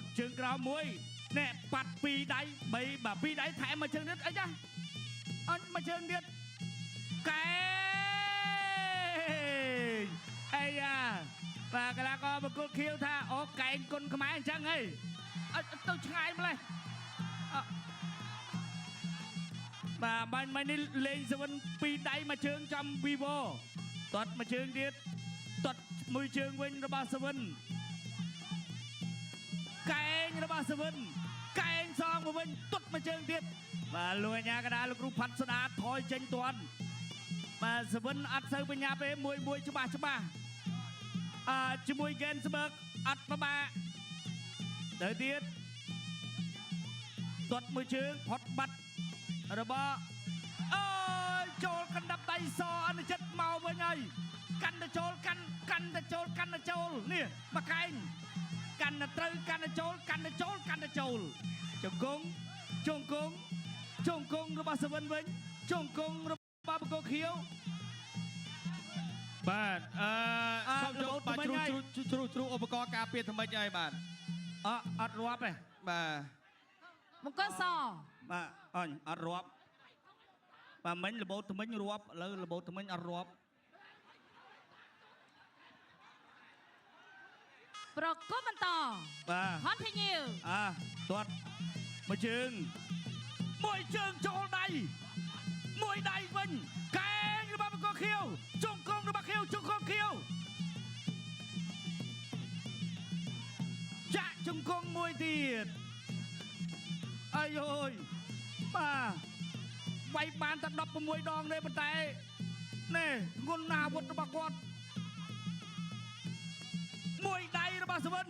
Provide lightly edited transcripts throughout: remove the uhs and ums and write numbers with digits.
ទាត់ជើងក្រោមមួយណែប៉ាត់ពីរដៃ3បាទពីរដៃថែមមួយជើងទៀតអីចាអញមួយជើងទៀតកែងអីយ៉ាបាទកីឡាករបង្គោលខៀវថាអូកែងគុណខ្មែរអញ្ចឹងហីអត់ទៅឆ្ងាយម្លេះអបាទបាញ់មិញនេះលេងសវិនពីរដៃមួយជើងចំវីវទាត់មួយជើងទៀតទាត់មួយជើងវិញរបស់សវិនកែងរបស់សវិនកែងសងមកវិញទាត់មួយជើងទៀតបាទលោកអាញាកដាលោកគ្រូផាត់ស្ដាថយចេញទាន់បាទសវិនអត់សូវបញ្ញាទេមួយមួយច្បាស់ច្បាស់អើជាមួយហ្គេនស្បើកអត់ប្របាក់ទៅទៀតទាត់មួយជើងផុតបាត់របស់អើយចូលកណ្ដាប់ដៃសអនុចិត្តមកវិញហើយកាន់តែចូលកាន់កាន់តែចូលកាន់តែចូលនេះមកកែងកាន់តែត្រូវកាន់តែចូលកាន់តែចូលកាន់តែចូលជង្គង់ជង្គង់ជង្គង់របស់សវិនវិញជង្គង់របស់បង្គោលខៀវ បាទអឺ អើ សូមចូល របូត បាទ ថ្មីហើយ ជ្រុះជ្រុះជ្រុះជ្រុះឧបករណ៍ការពារថ្មិចហើយបាទ អអត់រាប់ទេ បាទ មង្គលស បាទអញអត់រាប់បាទមិញរបូតថ្មិញរាប់ឥឡូវរបូតថ្មិញអត់រាប់ ប្រគំបន្ត បាទ Continue អាទាត់មួយជើងមួយជើងចូលដៃមួយដៃវិញកែងរបស់បង្គោលខៀវជង្គង់របស់ខៀវជង្គង់ខៀវចាក់ជង្គង់មួយទៀតអាយអើយបាទវាយបានតែ16ដងទេប៉ុន្តែណែធ្ងន់ណាស់អាវុធរបស់គាត់មួយដៃរបស់សវិន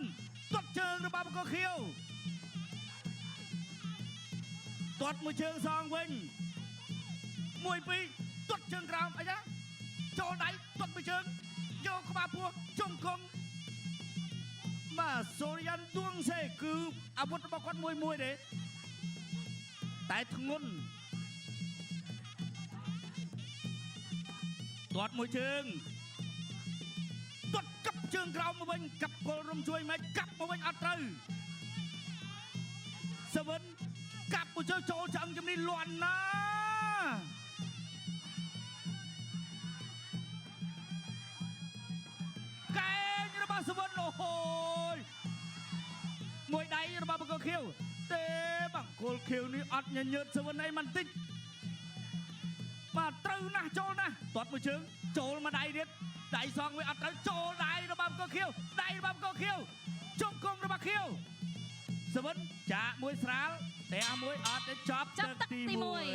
ទាត់ជើងរបស់បង្គោលខៀវ ទាត់មួយជើងសងវិញមួយពីរទាត់ជើងក្រោមអីចាចូលដៃទាត់មួយជើងយកក្បាលពោះជង្គង់បាទសូរិយ៉ានឌួងសេគឺអាវុធរបស់គាត់មួយមួយទេតែធ្ងន់ទាត់មួយជើងទាត់កាប់ជើងក្រោមមកវិញកាប់គល់រំជួយមិនកាប់មកវិញអត់ត្រូវសវិន កាប់មួយជើងចូលឆ្អឹងជំនេះលន់ណាកែងរបស់សវណ្ណអូហូយមួយដៃរបស់បង្គោលខៀវទេបង្គោលខៀវនេះអត់ញញើតសវណ្ណអីមិនតិចបាទត្រូវណាស់ចូលណាស់ទាត់មួយជើងចូលមួយដៃទៀតដៃសងវាអត់ត្រូវចូលដៃរបស់បង្គោលខៀវដៃរបស់បង្គោលខៀវជង្គង់របស់ខៀវសវណ្ណចាក់មួយស្រាលតែមួយអត់ទេចប់ ចប់ទឹកទី 1 1